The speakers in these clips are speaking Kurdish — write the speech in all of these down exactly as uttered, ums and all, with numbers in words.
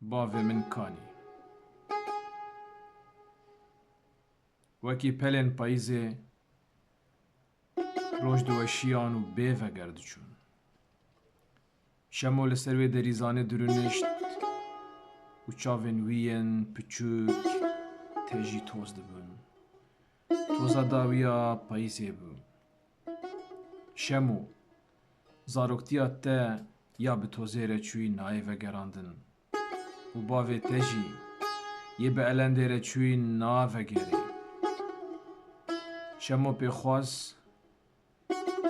Bavê min kanî. Wekî pelên payîzê roj diweşiyan û bê veger diçûn. Şemo li ser wê derîzanê dirûnişt û çavên wî yên piçûk tejî toz dibûn. Toza dawî ya payîzê bû. Şemo, zaroktiya te ya bi tozê re çûyî nayê vegerandin û bavê te jî yê bi elendê re çûyî navegerê. Şemo pêxwas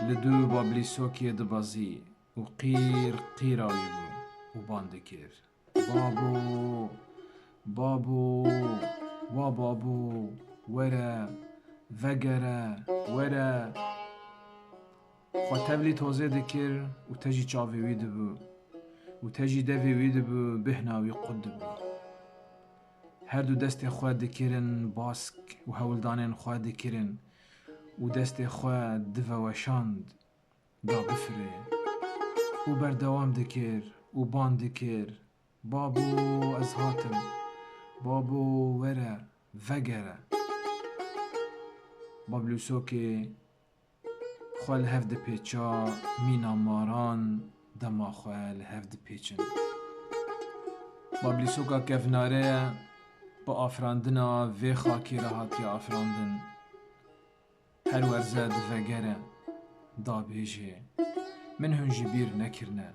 li dû bablîsokê dibezî û qîr qîra wî bû û ban dikir. Babo, babo, wa babo, were, vegere, were. Xwe tevlî tozê dikir û te jî çavê wî dibû û te jî devê wî dibû, bêhna wî qut dibû. Her du destê xwe dikirin bask û hewldanên xwe dikirin û destê xwe diveweşand da bifire û berdewam dikir û ban dikir, Babo, ez hatim. Babo, were, vegere. Bablûsokê xwe li hev dipêça, mîna maran dema xwe li hev dipêçin. Bablîsoka kevnare bi afirandina vê xakê re hatiye afirandin. Her werze divegere, dabêje, min hûn ji bîr nekirine.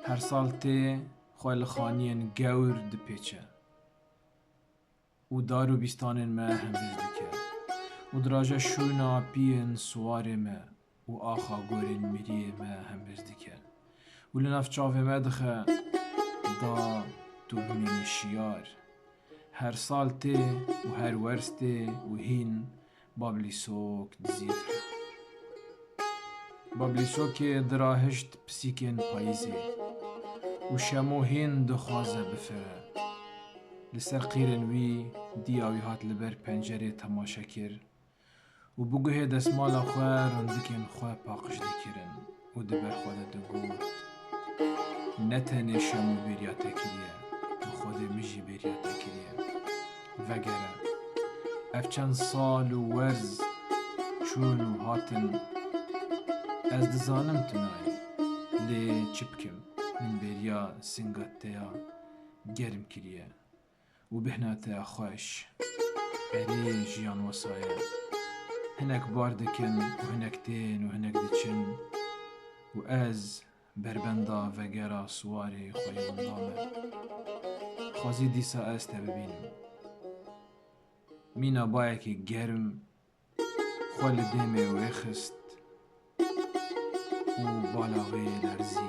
Her sal tê xwe li xaniyên gewr dipêçe û dar û bîstanên me hembêz dike û diraja şûna piyên siwarê me û axa gorên miriyê me hembêz dike û li nav çavê me dixe, da tu bimînî şiyar. Her sal tê û her werz tê û hîn bablîsok dizîvire. Bablîsokê dirahişt pisîkên payîzê û şemo hîn dixwaze bifire. Li ser qîrên wî diya wî hat li ber pencerê temaşe kir û bi guhê desmala xwe rindikên xwe paqij dikirin û di ber xwe de digot, Ne tenê şemo bêriya te kiriye, bi Xwedê min jî bêriya te kiriye. Vegere. Ev çend sal û werz çûn û hatin, ez dizanim tu nayê, lê çi bikim, min bêriya singa te ya germ kiriye û bêhna te ya xweş. Erê, jiyan wisa ye. Hinek bar dikin û hinek tên û hinek diçin û ez berbenda vegera siwarê xwe yê winda me. Xwezî dîsa ez te bibînim. Mîna bayekî germ xwe li dêmê wê xist û bala wê lerzî.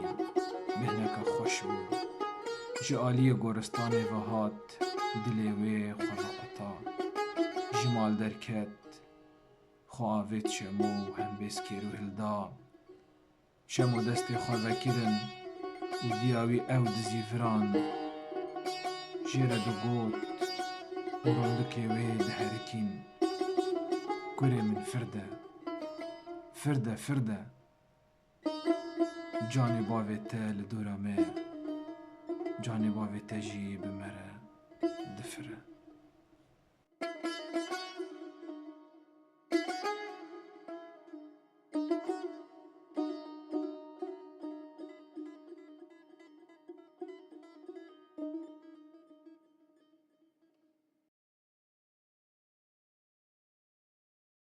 Bêhneke xweş bû. Ji aliyê goristanê ve hat, dilê wê xwe vequta. Ji mal derket, xwe avêt Şemo û hembêz kir û hilda. Şemo destê xwe vekirin û diya wî ew dizîvirand. Jê re digot û rindikê wê diherikîn, Kurê min, firde, firde, firde. Canê bavê te li dora me ye. Canê bavê te jî bi me re difire.